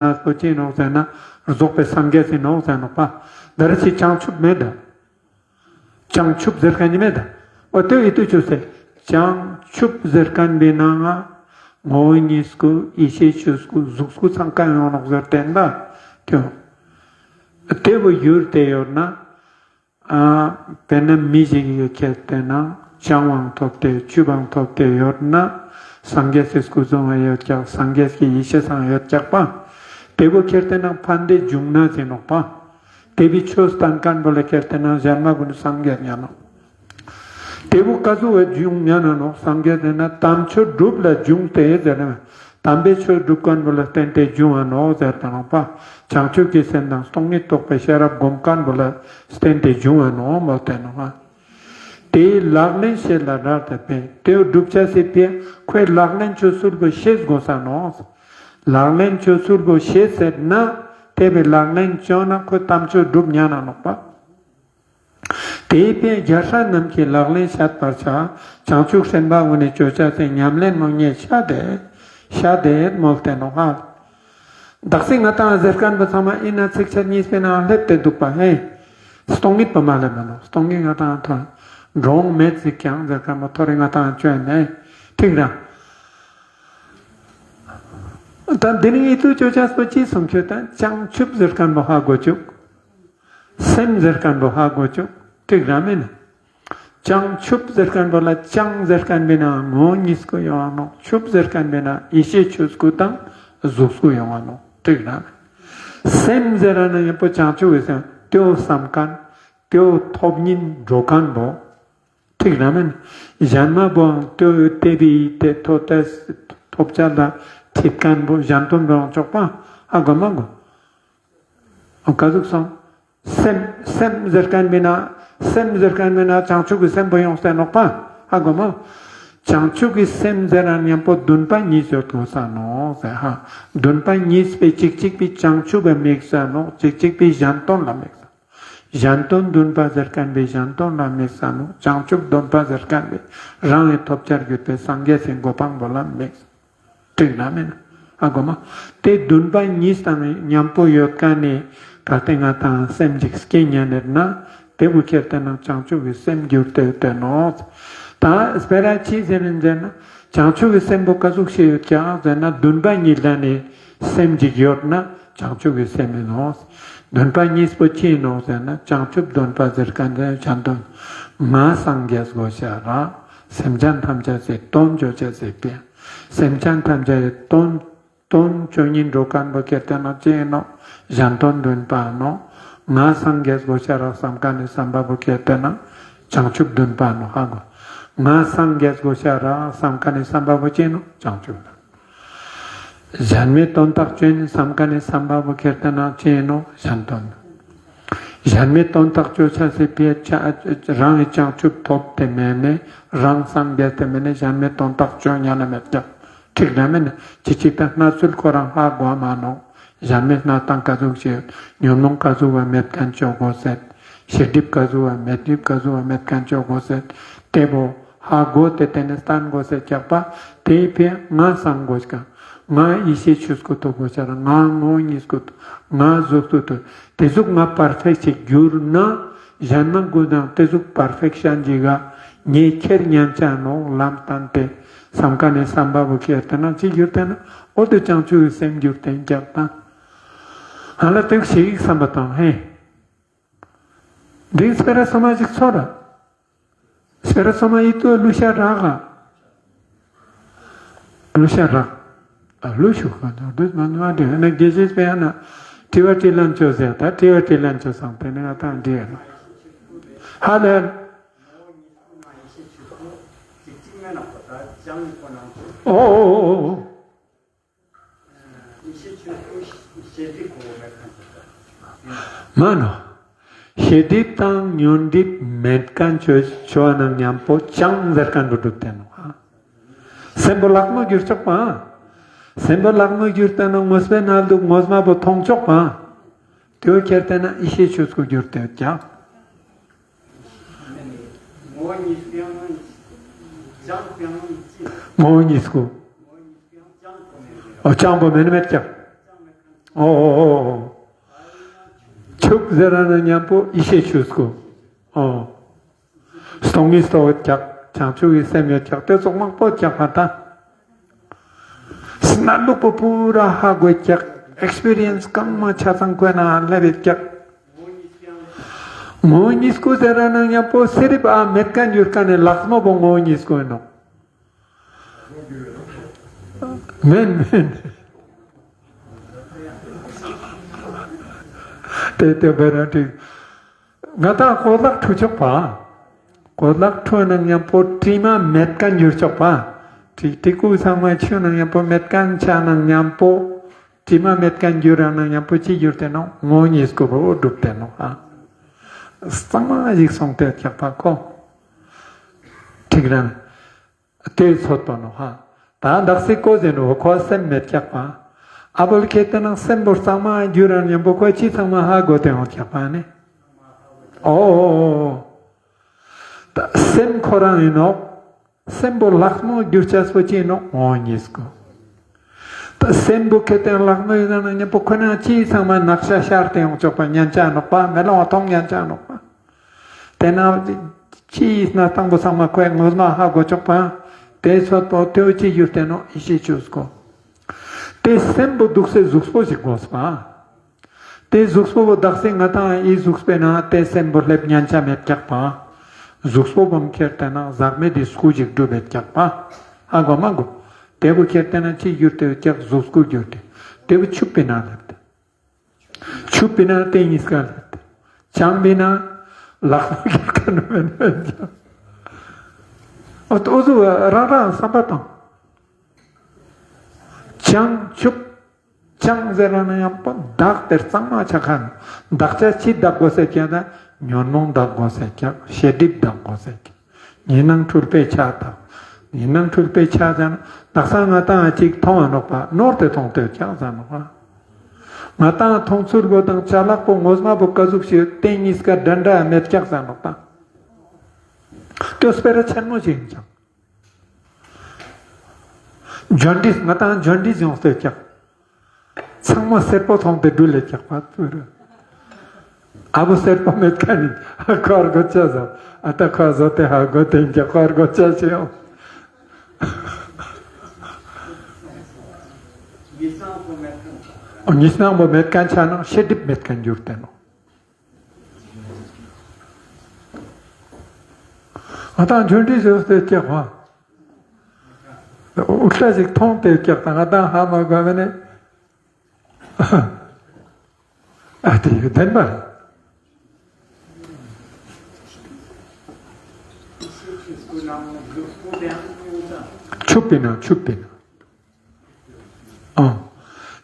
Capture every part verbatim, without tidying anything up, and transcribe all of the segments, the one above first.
ན་པོ་ཅི་ནོག་ཟེར་ན་རྫོགས་པའི་སངས་རྒྱས་ཨིན་ནོག་ཟེར་ནོག་པ། ད་རེ་ཅི་བྱང་ཆུབ་མེད་ད། བྱང་ཆུབ་ཟེར་ཁན་ནི་མེད་ད། འོ་དེ་ཨིད་ཏུ་ཅོས་ཏེ་བྱང་ཆུབ་ཟེར་ཁན་པོའི་ནང་ང་ངོ་བོ་ཉིད་སྐུ་ཡེ་ཤེས་ཆོས་སྐུ་གཟུགས་སྐུ་ཚང་ཀ་ཡོང་ནོག་ཟེར་ཏེ་ན་ད། དེ་བོ་གྱུར་ཏེ་ཡོད་ན། ཨ་དཔེར་ན་མི་ཞིག་གི་ཁྱེར་ཏེ་ན་བྱང་བའང་ཐོབ་སྟེ་ཆུབ་པའང་ཐོབ་སྟེ་ཡོད་ན་སངས་རྒྱས་སི་སྐུ་གཟུགས་ཡོད་ཀྱག། སངས་རྒྱས་ཀྱི་ཡེ་ཤེས་སང་ཡོད་ཀྱག་པ། དེ་བོ་ཁྱེར་ཏེ་ན་ཕན་བདེ་འབྱུང་ན་ཟེར་ནོག་པ། དེ་བོའི་ཆོས་སྟན་ཁན་བོ་ལ་ཁྱེར་ཏེ་ན་གཞན་མ་གུན་སངས་རྒྱས་ཉན་ནོག། དེ་བོ་ཀ་ཟུག་བའི་འབྱུང་ཉན་ན་ནོག། སངས་རྒྱས་ཟེར་ན་དམ་ཆོས་སྒྲུབ་ལ་འབྱུང་སྟེ་ཟེར་ན། དམ་པའི་ཆོས་སྒྲུབ་ཁན་བོ་ལ་བརྟེན་ཏེ་འབྱུང་བ་ནོག་ཟེར་ཏེ་ནོག་པ། བྱང་ཆུབ་ཀྱི་སེམས་དང་སྟོང་ཉིད་རྟོགས་པའི་ཤེས་རབ་སྒོམ་ཁན་བོ་ལ་བརྟེན་ཏེ་འབྱུང་བ་ནོག་མོལ་ཏེ་ནོག། དེའི་ལག་ལེན་ཤེས་ལ་རག་ལས་པས། དེ་བོ་སྒྲུབ་ཅེས་སི་ཕིའ་ཁོའི་ལག་ལེན་ཆོས་ཚུལ་བོ་ཤེས་དགོས་ས་ནོག། ལག་ལེན་ཆོས་ཚུལ་བོ་ཤེས་ཟེར་ན་དེ་བོའི་ལག་ལེན་ཅོས་ན་ཁོ་དམ་ཆོས་སྒྲུབ་ཉན་ན་ནོག་པ། དེའི་ཕིའ་རྒྱལ་སྲས་རྣམས་ཀྱི་ལག་ལེན་བཤད་པར་བྱ། བྱང་ཆུབ་སེམས་དཔའ་གུན་ནི་ཅོ་ཅེས་སི་ཉམས་ལེན་མོ་ངས་བཤད་དེ་བཤད་དེ་མོལ་ཏེ་ནོག་ཧ། དག་ས་ང་ཏང་ཟེར་ཁན་བོ་ཚང་མ་ཨིན་ན་ཚིགས་བཅད་གཉིས་པའི་ནང་སླེབས་ཏེ་འདུག་པ་ཧེ། སྟོང་ཉིད་པོ་མ་སླེབས་མ་ནོག། སྟོང་ཉིད་ང་ཏང་ཐོན་འགྲོ་འོང་མེད་ཟེར་ཀྱང་ཟེར་ཁན་བོ་ཐོ་རེ་ང་ཏང་ཅོ་ཡིན་ནེ་ཐིག་རང་། ད་འདི་ནི་ཨིད་ཏུ་ཅོ་ཅེས་པོ་ཅི་སུམ་ཅུ་དང་བྱང་ཆུབ་ཟེར་ཁན་བོ་ཧ་གོ་ཅུག། སེམས་ཟེར་ཁན་བོ་ཧ་གོ་ཅུག། ཐིག་རང་མེན་ན། བྱང་ཆུབ་ཟེར་ཁན་བོ་ལ་བྱང་ཟེར་ཁན་བོའི་ནང་ངོ་བོ་ཉིད་སྐུ་ཡོང་བ་ནོག། ཆུབ་ཟེར་ཁན་བོའི་ནང་ཡེ་ཤེས་ཆོས་སྐུ་དང་གཟུགས་སྐུ་ཡོང་བ་ནོག། ཐིག་རང་མེན་ན། སེམས་ཟེར་ན་ཡང་པོ་བྱང་ཆུབ་ཀྱི་སེམས་དེ་བོ་བསམ་ཁན་དེ་བོ་ཐོབ་སྙིང་འདོད་ཁན་བོ། ཐིག་རང་མེན་ན། གཞན་མ་བོའང་དེ་བོ་དེ་བོའི་དེ་ཐོབ་ཅེས་ཐོབ་ཅེས་ལ་ཁྲིད་ཁན་བོ་གཞན་དོན་བོའང་ཆོག་པ་ཧ་གོ་མ་གོ། ཀ་ཟུག་སོང་། སེམས་སེམས་ཟེར་ཁན་མེན་ན་སེམས་ཟེར་ཁན་མེན་ན་བྱང་ཆུབ་ཀྱི་སེམས་པོ་ཡོང་སྟེ་ནོག་པ། ཧ་གོ་མ། བྱང་ཆུབ་ཀྱི་སེམས་ཟེར་ན་ཉམ་པོ་འདུན་པ་གཉིས་ཡོད་དགོས་ས་ནོག་ཟེར་ཧ། འདུན་པ་གཉིས་པའི་གཅིག་གཅིག་པའི་བྱང་ཆུབ་པ་དམིགས་ས་ནོག། གཅིག་གཅིག་པའི་གཞན་དོན་ལ་དམིགས་ས། གཞན་དོན་འདུན་པ་ཟེར་ཁན་པོའི་གཞན་དོན་ལ་དམིགས་ས་ནོག། བྱང་ཆུབ་འདུན་པ་ཟེར་ཁན་པོའི་རང་གི་ཐོབ་བྱར་གྱུར་པའི་སངས་རྒྱས་སི་གོ་འཕང་པོ་ལ་དམིགས་ས། ཐིག་རང་མེན་ན། ཧ་གོ་མ། དེ་འདུན་པ་གཉིས་དང་ཉམ་པོ་ཡོད་ཁན་ནི་གལ་ཏེ་ང་ཏང་སེམས་ཅིག་སྐྱེ་ཉན་ནེ་ན་དེ་བོ་ཁྱེར་ཏེ་ན་བྱང་ཆུབ་ཀྱི་སེམས་གྱུར་ཏེ་ཡོད་དེ་ནོག། ད་སྤེ་ར་ཅི་ཟེར་ན་ཟེར་ན་བྱང་ཆུབ་ཀྱི་སེམས་པོ་ཀ་ཟུག་ཤིག་ཡོད་ཀྱག་ཟེར་ན་འདུན་པ་གཉིས་ལ་ནི་སེམས་ཅིག་ཡོད་ན་བྱང་ཆུབ་ཀྱི་སེམས་ཨིན་ནོག། འདུན་པ་གཉིས་པོ་ཅི་ཨིན་ནོག་ཟེར་ན་བྱང་ཆུབ་འདུན་པ་ཟེར་ཁན་ནི་གཞན་དོན། ང་སངས་རྒྱས་དགོས་ཤ་རག། སེམས་ཅན་ཐམས་ཅད་སི་དོན་ཅོ་ཅེས་སི་ཕིའ། སེམས་ཅན་ཐམས་ཅད་སི་དོན་དོན་ཅོ་སྙིང་འདོད་ཁན་བོ་ཁྱེར་ཏེ་ན་ཅི་ཨིན་ནོག། གཞན་དོན་འདུན་པ་ནོག། ང་སངས་རྒྱས་དགོས་ཤ་རག་བསམ་ཁན་ནི་བསམ་པ་བོ་ཁྱེར་ཏེ་ན་བྱང་ཆུབ་འདུན་པ་ནོག་ཧ་གོ། ང་སངས་རྒྱས་དགོས་ཤ་རག་བསམ་ཁན་ནི་བསམ་པ་བོ་ཅི་ཨིན་ནོག། བྱང་ཆུབ་འདུན། གཞན་མའི་དོན་དག་ཅོ་ཨིན་བསམ་ཁན་ནི་བསམ་པ་བོ་ཁྱེར་ཏེ་ན་ཅི་ཨིན་ནོག། གཞན་དོན། གཞན་མའི་དོན་དག་ཅོ་ཅེས་སི་ཕིའ་རང་གི་བྱང་ཆུབ་ཐོབ་སྟེ་མེད་ནེ་རང་སངས་རྒྱས་ཏེ་མེད་ནེ་གཞན་མའི་དོན་དག་ཅོ་ཉན་ན་མེད་ཀྱག། ཐིག་རང་མེན་ན། ཅི་ཅིག་ད་གནས་ཚུལ་ཁོ་རང་ཧ་གོ་མ་ནོག། གཞན་མའི་གནས་སྟངས་ཀ་ཟུག་ཅིག་ཉོན་མོངས་ཀ་ཟུག་བ་མེད་ཁན་ཅོ་དགོས་ཟེར། ཤེས་སྒྲིབ་ཀ་ཟུག་བ་མེད་སྒྲིབ་ཀ་ཟུག་བ་མེད་ཁན་ཅོ་དགོས་ཟེར། དེ་བོ་ཧ་གོ་སྟེ་དེ་ནེ་སྟན་དགོས་ཟེར་ཀྱག་པ། དེའི་ཕིའ་ང་སངས་དགོས་ཀྱག། ང་ཡེ་ཤེས་ཆོས་སྐུ་ཐོབ་དགོས་ཤ་རག། ང་ངོ་བོ་ཉིད་སྐུ་ཐོབ། ང་གཟུགས་སྐུ་ཐོབ། དེ་ཟུག་ང་པར་ཕེཀྚ་ཅིག་གྱུར་ན་གཞན་མ་གུན་ནང་དེ་ཟུག་པར་ཕེཀ་ཤན་ཅིག་ག་ངས་ཁྱེར་ཉན་ཆ་ནོག་ལམ་སྟན་ཏེ་བསམ་ཁན་ནི་བསམ་པ་བོ་ཁྱེར་ཏེ་ན་ཅི་གྱུར་ཏེ་ན་འོ་དེ་བྱང་ཆུབ་ཀྱི་སེམས་གྱུར་ཏེ་ཨིན་ཀྱག་ད། ཧ་ལ་དེ་ཞིག་བསམ་པ་དང་ཧེ། འདི་སྤེ་ར་སོ་མ་ཞིག་ཚོར་ར། སྤེ་ར་སོ་མ་ཨིད་ཏུ་ལུས་ཤ་རག་ག། ལུས་ཤ་རག། ཨ་ལུས་ཤུག་ག་ནོར་དུས་མ་ནུ་བ་འདི་ཧ་ན་དགེ་བཤེས་པས་ཧ་ན་དྲི་བ་དྲིས་ལན་ཅོས་ཟེར་ད་དྲི་བ་དྲིས་ལན་ཅོས་སང་དེ་ནི་ང་ཏང་འདི་ཡ་ནོ། ཧ་ལས། ཨོ་ཨོ་ཨོ་ཨོ། མ་ནོ། ཤེས་སྒྲིབ་དང་ཉོན་སྒྲིབ་མེད་ཁན་ཅོ་ཅོ་ནང་ཉམ་པོ་བྱང་ཟེར་ཁན་བོ་གྲུབ་སྟེ་ནོག། སེམས་པོ་ལག་མོ་གྱུར་ཆོག་པ། སེམས་པོ་ལག་མོ་གྱུར་ཏེ་ན་ངོས་པོའི་ནང་དུ་ངོས་མ་བོ་ཐོང་ཆོག་པ། དེ་བོ་ཁྱེར་ཏེ་ན་ཡེ་ཤེས་ཆོས་སྐུ་གྱུར་ཏེ་ཡོད་ཀྱག། ངོ་བོ་ཉིད་སྐུ། ཨོ་བྱང་པོ་མེན་མེད་ཀྱག། ཨོ་ཨོ་ཨོ་ཨོ། ཆུབ་ཟེར་ར་ན་ཉམ་པོ་ཡེ་ཤེས་ཆོས་སྐུ། ཨོ། སྟོང་ཉིད་སྟོང་ཡོད་ཀྱག། བྱང་ཆུབ་ཀྱི་སེམས་ཡོད་ཀྱག། དེ་ཙོགས་མང་པོ་ཀྱག་པ་ད། སྣ་ལུག་པོ་པུ་ར་ཧ་གོ་ཀྱག། ཨེགས་པི་རི་ཡན་སི་གང་མང་ཆ་ཚང་ཁོ་ན་ལེབ་ཀྱག། ངོ་བོ་ཉིད་སྐུ་ཟེར་ར་ན་ཉམ་པོ་སེ་རི་པ་མེད་ཁན་གྱུར་ཁན་ནི་ལག་མོ་བོ་ངོ་བོ་ཉིད་སྐུ་ཨིན་ནོག། མེན་མེན། དེ་དེ་བེ་ར་ཏི། ང་ཏང་གོས་ལག་འཁྲུ་ཆོག་པ། གོས་ལག་འཁྲུ་ན་ཉམ་པོ་དྲི་མ་མེད་ཁན་གྱུར་ཆོག་པ། ཏྲི་ཏྲི་ཀུ་ཚང་མ་ཆུ་ན་ཉམ་པོ་མེད་ཁན་ཆ་ན་ཉམ་པོ། དྲི་མ་མེད་ཁན་གྱུར་ར་ན་ཉམ་པོ་ཅི་གྱུར་ཏེ་ནོག། ངོ་བོ་ཉིད་སྐུ་བོ་གྲུབ་ཏེ་ནོག་ཨ། གཙང་མ་ཞིག་སོང་སྟེ་ཀྱག་པ་ཁོ། ཁྲིག་རང་། དེ་ཚོད་པ་ནོག་ཧ། ད་དག་སི་ཀོ་ཟེར་ནོག་ཁོ་སེམས་མེད་ཀྱག་པ། ཨ་བོ་ལ་ཁྱེར་ཏེ་ན་སེམས་པོ་གཙང་མ་གྱུར་ར་ཉམ་པོ་ཁོ་ཅི་ཚང་མ་ཧ་གོ་སྟེ་ཡོང་ཀྱག་པ་ནི། ཨོ་ཨོ་ཨོ་ཨོ། ད་སེམས་ཁོ་རང་ཨིན་ནོག། སེམས་པོ་ལྷག་མོ་གྱུར་ཅེས་པོ་ཅི་ནོག། ངོ་བོ་ཉིད་སྐུ། ད་སེམས་པོ་ཁྱེར་ཏེ་ན་ལྷག་མོ་ཡོད་ན་ཉམ་པོ་ཁོ་ན་ཅི་ཚང་མ་ནག་ཤ་ཤར་ཏེ་ཡོང་ཆོག་པ། ཉན་ཆ་ནོག་པ། མེ་ལོང་ཐོང་ཉན་ཆ་ནོག་པ། དེ་ན་ཅི་ཡིན་ན་དང་པོ་ཚང་མ་ཁོའི་ངོ་མ་ཧ་གོ་ཆོག་པ། དེ་ཚོད་པོ་དེ་བོ་ཅི་གྱུར་ཏེ་ནོག། ཡེ་ཤེས་ཆོས་སྐུ། དེ་སེམས་པོ་འདུག་སའི་གཟུགས་པོ་ཞིག་དགོས་པ། དེ་གཟུགས་པོ་བོ་དག་སེ་ང་ཏང་ཨི་གཟུགས་པོའི་ནང་དེ་སེམས་པོ་སླེབ་ཉན་ཆ་མེད་ཀྱག་པ། གཟུགས་པོ་བོ་ཁྱེར་ཏེ་ན་ཟག་མེད་དེ་སྐུ་ཞིག་གྲུབ་མེད་ཀྱག་པ། ཧ་གོ་མ་གོ། དེ་བོ་ཁྱེར་ཏེ་ན་ཅི་གྱུར་ཏེ་ཀྱག། གཟུགས་སྐུ་གྱུར་ཏེ། དེ་བོ་ཆུབ་པའི་ནང་སླེབ་སྟེ། ཆུབ་པའི་ནང་དེ་གཉིས་ཀ་སླེབས་ཏེ། བྱམས་པའི་ནང་ལག་པ་གྱུར་ཁན་མེན་མེན་ཀྱང་། འོ་ཏོ་འུ་ཟུ་རང་རང་བསམ་པ་དང་། བྱང་ཆུབ། བྱང་ཟེར་ན་ཡང་པོ་དག་དེར་གཙང་མ་ཆ་ཁན། དག་ཆ་ཅི་དག་དགོས་ཟེར་ཀྱང་ན་ཉོན་མོངས་དག་དགོས་ཟེར་ཀྱང་ཤེས་སྒྲིབ་དག་དགོས་ཟེར་ཀྱང་། ཉི་སྣང་འཁྲུལ་པའི་ཆ་དག། ཉི་སྣང་འཁྲུལ་པའི་ཆ་ཟེར་ན་དག་ས་ང་ཏང་ཅིག་མཐོང་བ་ནོག་པ། ནོར་ཏེ་མཐོང་སྟེ་ཀྱག་ཟེར་ནོག་པ། ང་ཏང་མཐོང་ཚུལ་བོ་དང་ཅ་ལག་པོ་ངོ་མ་བོ་ཀ་ཟུག་ཞིག་དེ་གཉིས་ཀ་འདྲ་འདྲ་མེད་ཀྱག་ཟེར་ནོག་པ། དེ་སྤེ་ར་ཆེན་མོ་ཞིག་ཨིན་ཀྱང་། ཇོན་ཏིས་ང་ཏང་ཇོན་ཏིས་ཡོང་སྟེ་ཀྱག། ཚང་མ་སེར་པོ་མཐོང་སྟེ་འགྲུལ་ལེ་ཀྱག་པ་ཏུ་རུ། ཨ་བོ་སེར་པོ་མེད་ཁན་ནི་ཁོ་ཨར་གོ་ཆ་ཟ། ཨ་ད་ཁོ་ཟོ་ཏེ་ཧ་གོ་ཏེ་ཀྱག་ཁོ་ཨར་གོ་ཆ་ཆེ་ཡོང་། ཨོ་ཉིས་སྣང་བོ་མེད་ཁན་ཆ་ན་ཤེས་སྒྲིབ་མེད་ཁན་གྱུར་ཏེ་ནོག། ང་ཏང་ཇོན་ཏིས་ཡོང་སྟེ་ཀྱག་པ། འུ་ལྟ་ཞིག་མཐོང་སྟེ་ཀྱག་ད་ང་ཏང་ཧ་མ་གོ་བ་ནི། ཨ་དེ་ཡོད་བདེན་པ་རེད། ཆུབ་པའི་ནང་ཆུབ་པའི་ནང་། ཨོ།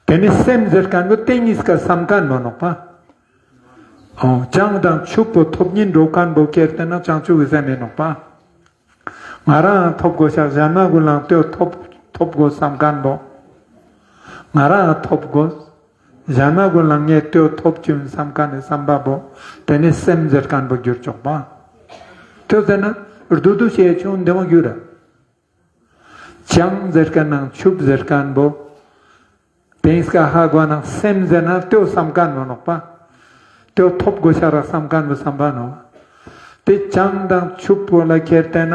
དེ་ནི་སེམས་ཟེར་ཁན་བོ་དེ་གཉིས་ཀ་བསམ་ཁན་བོ་ནོག་པ། ཨོ། བྱང་དང་ཆུབ་པོ་ཐོབ་སྙིང་འདོད་ཁན་བོ་ཁྱེར་ཏེ་ན་བྱང་ཆུབ་ཀྱི་སེམས་ཨིན་ནོག་པ། ང་རང་ཐོབ་དགོས་ཤག། གཞན་མ་གུན་ལའང་དེ་ཐོབ་ཐོབ་དགོས་བསམ་ཁན་བོ། ང་རང་ཐོབ་དགོས། གཞན་མ་གུན་ལའང་ངས་དེ་ཐོབ་ཅུག་བསམ་ཁན་ནི་བསམ་པ་བོ། དེ་ནི་སེམས་ཟེར་ཁན་བོ་གྱུར་ཆོག་པ། དེ་ཟེར་ན་བདུད་བདུད་ཞེས་ཆུང་འདི་མོ་གྱུར་ར། བྱང་ཟེར་ཁན་ནང་ཆུབ་ཟེར་ཁན་བོ། དེ་ཉིས་ཀ་ཧ་གོ་ན་སེམས་ཟེར་ན་དེ་བསམ་ཁན་བོ་ནོག་པ། དེ་ཐོབ་དགོས་ཤ་རག་བསམ་ཁན་བོ་བསམ་པ་ནོག། དེ་བྱང་དང་ཆུབ་པོ་ལ་ཁྱེར་ཏེ་ན་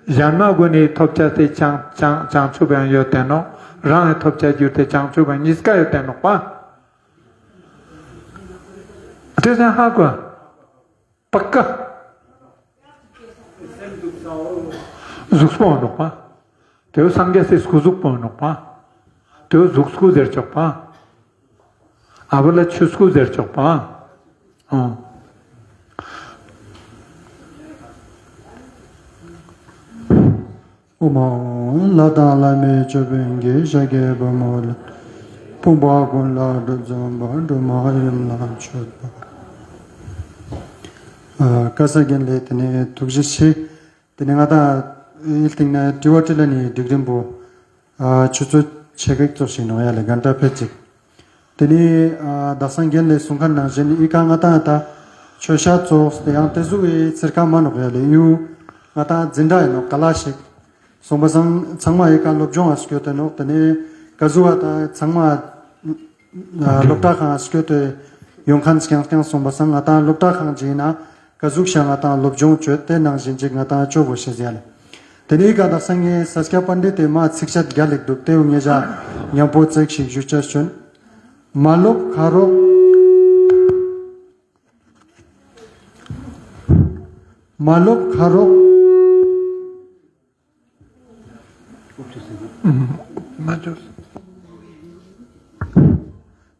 གཞན་མ་གུན་ནི་ཐོབ་ཆ་དེ་བྱང་བྱང་བྱང་ཆུབ་ཡང་ཡོད་དེ་ནོག། རང་ངི་ཐོབ་ཆ་གྱུར་ཏེ་བྱང་ཆུབ་ཡང་ཉིས་ཀ་ཡོད་དེ་ནོག་པ། དེ་ཟེར་ཧ་གོ། པ་ཀ། གཟུགས་པོ་ནོག་པ། དེ་བོ་སངས་རྒྱས་སི་སྐུ་གཟུགས་པོ་ནོག་པ། དེ་བོ་གཟུགས་སྐུ་ཟེར་ཆོག་པ། ཨ་བོ་ལ་ཆོས་སྐུ་ཟེར་ཆོག་པ། ཨོ། ཨོཾ་ལྷ་དང་ལྷ་མིའི་ཅོད་པན་གྱིས། ཤཱཀྱའི་བུ་མོ་ལ་ཕོངས་པ་ཀུན་ལ་སྒྲོལ་འཛིན་པ། སྒྲོལ་མ་ཡུམ་ལ་མཆོད་པ། ཨ་ཀ་ས་རྒན་ལེ་དེ་ནས་ཐུགས་རྗེ་ཆེ། དེ་ནས་ང་ཏང་ཨི་སྟིང་ནེ་དྲི་བ་དྲིས་ལན་ནི་སྒྲིག་རིམ་པོ་ཨ་ཆུ་ཚོད་ཕྱེད་ཀ་ཙོགས་ཤིག་ནོག་ཡ་ལེ་གན་ཊ་ཕེད་ཅིག། དེ་ནས་ཨ་དག་ས་རྒན་ལེ་གསུང་ཁན་ནང་བཞིན་ཨི་ཀ་ང་ཏང་ད་མཆོད་བཤད་ཙོགས་དེ་ཡང་དེ་ཟུག་གི་ཚིར་ཁ་མ་ནོག་ཡ་ལེ། ཡུ་ང་ཏང་འཛིན་གྲྭ་ཡིན་ནོག་ག་ལ་ཞིག་སོང་པ་སང་ཚང་མ་ཨི་ཀ་སློབ་སྦྱོང་ཨ་སྐྱོད་དེ་ནོག། དེ་ནས་ཀ་ཟུག་བ་ད་ཚང་མ་ སློབ་གྲྭ་ཁང་སྐྱོད་དེ་ཡོང་མཁན་རྐྱང་རྐྱང་སོང་པ་སང་ང་ཏང་སློབ་གྲྭ་ཁང་ཅིག་ན་ཀ་ཟུག་ཤ་ང་ཏང་སློབ་སྦྱོང་བཅོས་ཏེ་ནང་བཞིན་ཅིག་ང་ཏང་བཅོ་དགོས་ཤེས་ཡ་ལེ། དེ་ནས་ག་དག་ས་ངས་ས་སྐྱ་པཎྜི་ཏའི་མ་ཚིགས་བཅད་རྒྱ་ལེགས་འདུག་དེ་ངས་ཇ་མཉམ་པོ་ཚིག་ཞིག་ཞུ་ཆ་བྱོན། མ་ལོབ་ཁ་རོག་མ་ལོབ་ཁ་རོག་མ་འཇོག་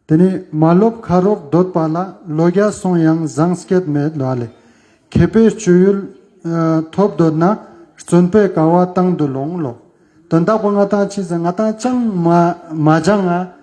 དེ་ནས་མ་ལོབ་ཁ་རོག་འདོད་པ་ལ། ལོ་བརྒྱ་སོང་ཡང་བཟང་སྐྱེད་མེད་ལོ་ཨ་ལེ། མཁས་པའི་སྤྱོད་ཡུལ་ཨ་ཐོབ་འདོད་ན། བརྩོན་པས་དཀའ་བ་དང་དུ་ལོངས་ལོ། དོན་དག་པོ་ང་ཏང་ཅི་ཟེར་ང་ཏང་ཅང་མ་མ་སྦྱང་ང་